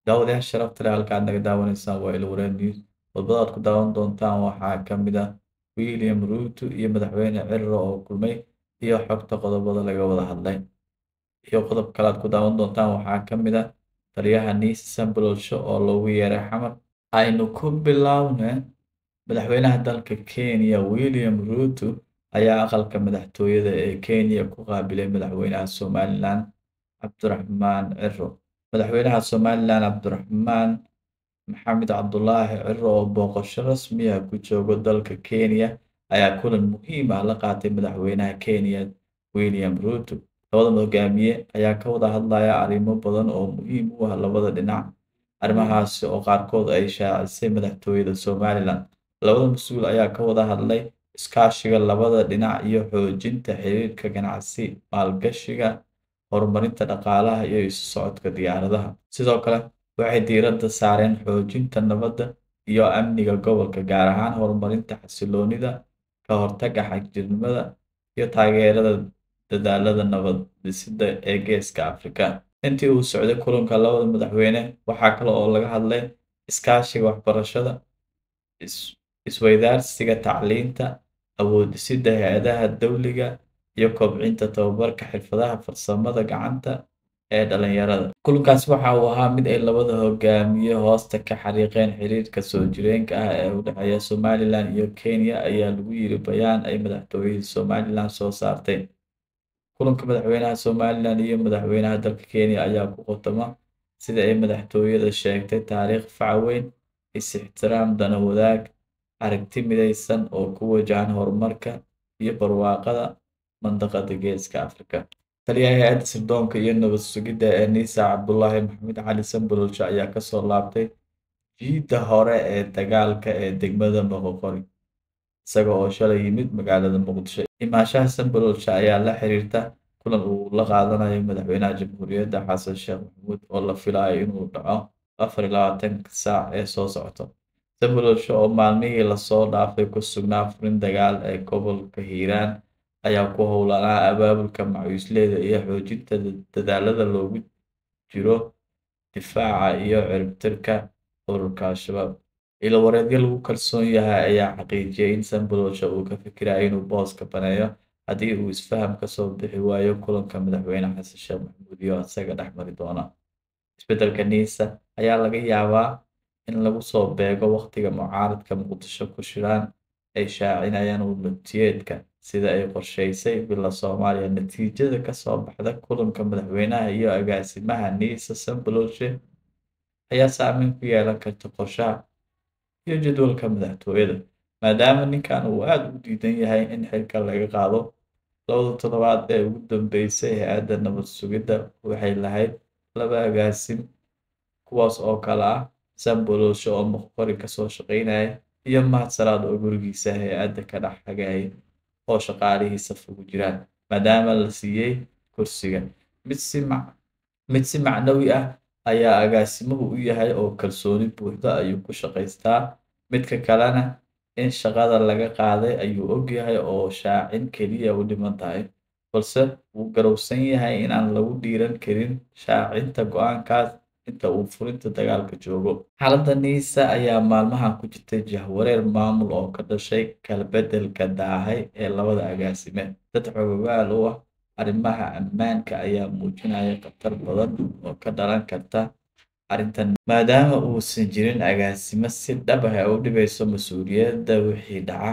Daawadayaal sharafta leh, halka aad naga daawanaysaan waa Ilwareed News. Qodobada aad ku daawan doontaan waxaa ka mid ah William Ruto iyo Madaxweyne Cirro oo kulmay iyo xogta qodobada laga wada hadlay. Iyo qodob kale aad ku daawan doontaan waxaa ka mid ah taliyaha NISA Sambololsho oo loogu yeeray Xamar. Aynu ku bilownay madaxweynaha dalka Kenya William Ruto ayaa aqalka madaxtooyada ee Kenya ku qaabilay madaxweynaha Somaliland Cabdiraxmaan Cirro. Madaxweynaha Somaliland Cabdiraxmaan Maxamed Cabdulaahi Cirro oo booqasho rasmi ah ku jooga dalka Kenya ayaa kulan muhiim ah la qaatay madaxweynaha Kenya William Ruto. Labada hogaamiye ayaa ka wada hadlaya arrimo badan oo muhiim u ah labada dhinac, arrimahaasi oo qaarkood ay shaacisay madaxtooyada Somaliland. Labada mas'uul ayaa ka wada hadlay iskaashiga labada dhinac iyo xoojinta xiriirka ganacsi, maalgashiga, horumarinta dhaqaalaha iyo isu socodka diyaaradaha. Sidoo kale, waxay diiradda saareen xoojinta nabadda iyo amniga gobolka, gaar ahaan horumarinta xasilloonida, ka hortagga xagjirnimada, iyo taageerada dadaallada nabad dhisidda ee Geeska Afrika. Intii uu socday kulanka labada madaxweyne, waxaa kale oo laga hadlay iskaashiga waxbarashada, isweydaarsiga tacliinta, awood dhisidda hay'adaha dowliga, iyo kobcinta tababarka xirfadaha farsamada gacanta ee dhalinyarada. Kulankaasi waxa uu ahaa mid ay labada hogaamiye hoosta ka xariiqeen xiriirka soo jireenka ah ee u dhexeeya Somaliland iyo Kenya, ayaa lagu yiri bayaan ay madaxtooyada Somaliland soo saartay. Kulanka madaxweynaha Somaliland iyo madaxweynaha dalka Kenya ayaa ku qotoma sida ay madaxtooyada sheegtay taariikh fac weyn, is-ixtiraam, dano wadaag, aragti midaysan oo ku wajahan horumarka iyo barwaaqada mandaqada Geeska Afrika. Taliyaha hay'adda sirdoonka iyo nabad sugidda ee NISA Cabdulaahi Maxamed Cali Sambololsho ayaa kasoo laabtay jiidda hore ee dagaalka ee degmada Moqokori, isaga oo shalay yimid magaalada Muqdisho. Imaanshaha Sambololsho ayaa la xiriirta kulan uu la qaadanayo madaxweynaha Jamhuuriyadda Xasan Sheekh Maxamuud oo la filayo inuu dhaco 24 saac ee soo socota. Sambololsho oo maalmihii lasoo dhaafay ku sugnaa furin dagaal ee gobolka Hiiraan ayaa ku howlanaa abaabulka macawiisleyda iyo xoojinta dadaallada loogu jiro difaaca iyo ciribtirka ururka Al-Shabaab. Ilo-wareedyo lagu kalsoon yahay ayaa xaqiijiyay in Sambololsho uu ka fikirayo inuu booska baneeyo haddii uu isfaham ka soo bixi waayo kulanka madaxweyne Xasan Sheekh Maxamuud iyo isaga dhexmari doona. Isbeddelka NISA ayaa laga yaabaa in lagu soo beego waqtiga mucaaradka Muqdisho ku shiraan ay shaacinayaan warmurtiyeedka sida ay qorsheysay Villa Soomaaliya. Natiijada ka soo baxda kulanka madaxweynaha iyo agaasimaha NISA Sambololsho ayaa saameyn ku yeelan karta qorshaha iyo jadwalka madaxtooyada, maadaama ninkan uu aad u diidan yahay in xilka laga qaado. Labada toddobaad ee ugu dambeysay, hay'adda nabad sugidda waxay lahayd laba agaasim, kuwaas oo kala ah Sambololsho oo Moqokori kasoo shaqeynayay iyo Mahad Salaad oo gurigiisa hay'adda ka dhex hagayay oo shaqaalihii saf ugu jiraan, maadaama la siiyay kursiga. Mid si macnawi ah ayaa agaasimuhu u yahay oo kalsooni buuxda ayuu ku shaqaystaa, midka kalena in shaqada laga qaaday ayuu ogyahay oo shaacin keliya u dhiman tahay, balse wuu garowsan yahay inaan lagu dhiiran karin shaacinta go'aankaas inta uu furinta dagaalka joogo. Xaaladda NISA ayaa maalmahan ku jirtay jahwareer maamul oo ka dhashay kala beddelka daahay ee labada agaasime. Dad xogogaal u ah arrimaha ammaanka ayaa muujinaya khatar badan oo ka dhalan karta arrintan, maadaama uusan jirin agaasime si dhab ah u dhibayso mas'uuliyadda wixii dhaca.